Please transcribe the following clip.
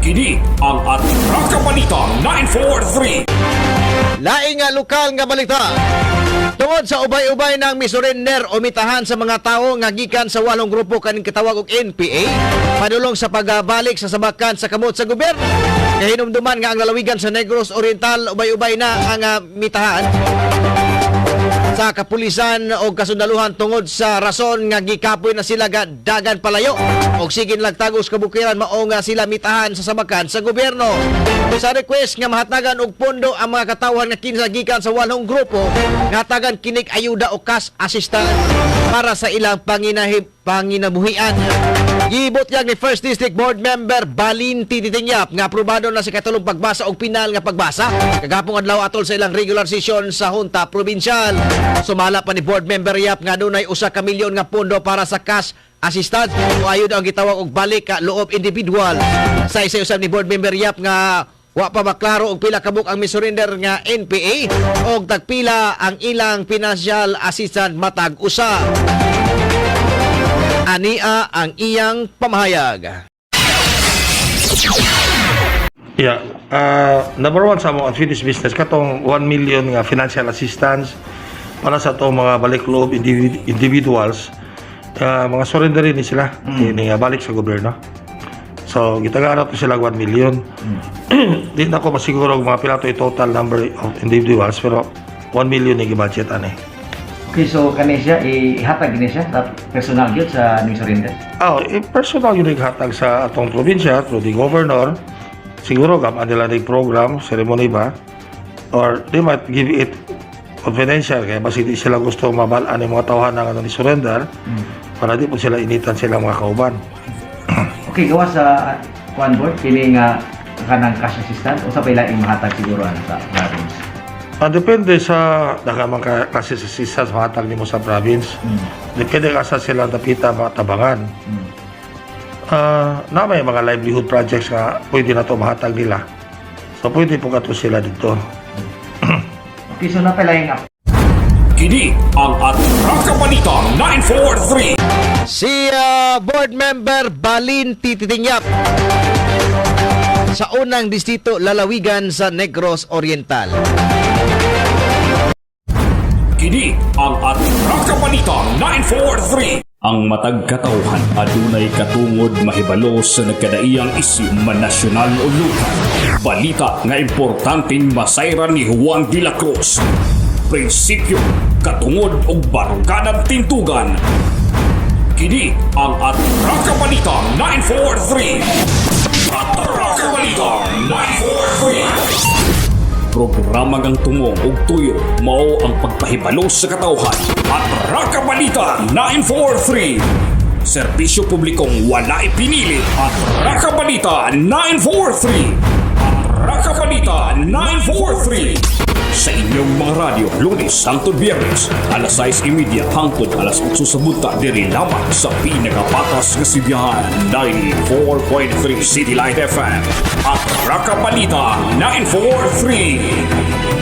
Kini ang Atraka Balita 943. Laing nga lokal nga balita. Tungod sa ubay-ubay ng misurrender o mitahan sa mga tao nga gikan sa walong grupo kaning katawag og NPA, padulong sa pagbalik sa sabakan sa kamot sa gobyerno. Kahinumduman nga ang lalawigan sa Negros Oriental, ubay-ubay na ang mitahan sa kapulisan o kasundaluhan tungod sa rason nga gikapoy na sila ga dagan palayo og sige lagtagos kabukiran, mao nga sila mitahan sa sabakan sa gobyerno. Sa request nga mahatagan og pondo ang mga katawhan nga kinsa gikan sa walong grupo, ngatagan kinig ayuda o cash assistance para sa ilang panginabuhian. Gibutyag ni First District Board Member Balinti Titingyap nga aprobado na sa katulong pagbasa og pinal nga pagbasa kagapong adlaw atol sa ilang regular session sa Junta Provincial. Sumala pa ni Board Member Yap nga adunay 1 ka milyon nga pondo para sa cash assistance o ayuda ang gitawag og balik ka loob individual. Sa isa usab ni Board Member Yap nga wa pa maklaro og pila kabuk ang misurrender nga NPA og tagpila ang ilang financial assistance matag usa. Ania ang iyang pamahayag. Yeah. Number one sa among unfinished business katong 1 million nga financial assistance para sa atong mga balik loob individuals, mga surrender ni sila ini nga balik sa gobyerno. So gitagaan nato sila 1 million. Di na ko masiguro og mga pila to total number of individuals, pero 1 million ni gi-budget ani. Okay, so kani siya ihatag gini siya sa personal gyud sa ni surrender. Oh, eh, personal yun hatag sa atong probinsya through the governor. Siguro gamaan nila ng program, ceremony ba? Or they might give it confidential kaya basi di sila gusto mabalaan yung mga tawhan ng ano ni surrender para di po sila initan sila mga kauban. Okay, gawa sa kuan board kini nga kanang cash assistance, usa pa ila mahatag siguro ano sa province? Ah, depende sa daghan man ka klase sa assistance mahatag nimo sa province. Depende ka sa sila dapita matabangan. Ah, na may mga livelihood projects nga pwede na to mahatag nila. So pwede po kato sila dito. Okay, so na pala yung Kini ang Atraka Balita 943. Si Board Member Balin Titingyap sa unang distrito lalawigan sa Negros Oriental. Kini ang Atraka Balita 943. Ang matag katawhan adunay katungod mahibalo sa nagkadaiyang isyu, man nasyonal o lokal. Balita nga importanteng masayran ni Juan de la Cruz. Prinsipyo, katungod ug barukadang tintugan. Kini ang Atraka Balita 943. Atraka Balita 943. Programa ngang tungong ug tuyo mao ang pagpahibalo sa katawhan. Atraka Balita 943. Serbisyo publikong walay pinili. Atraka Balita 943. Atraka Balita 943. Sa inyong mga radyo, Lunes hangtod Biyernes, alas 6:30 hangtod alas 8 sa buntag, diri lamang sa pinakapatas nga sibihan, 94.3 City Light FM. Atraka Balita 943.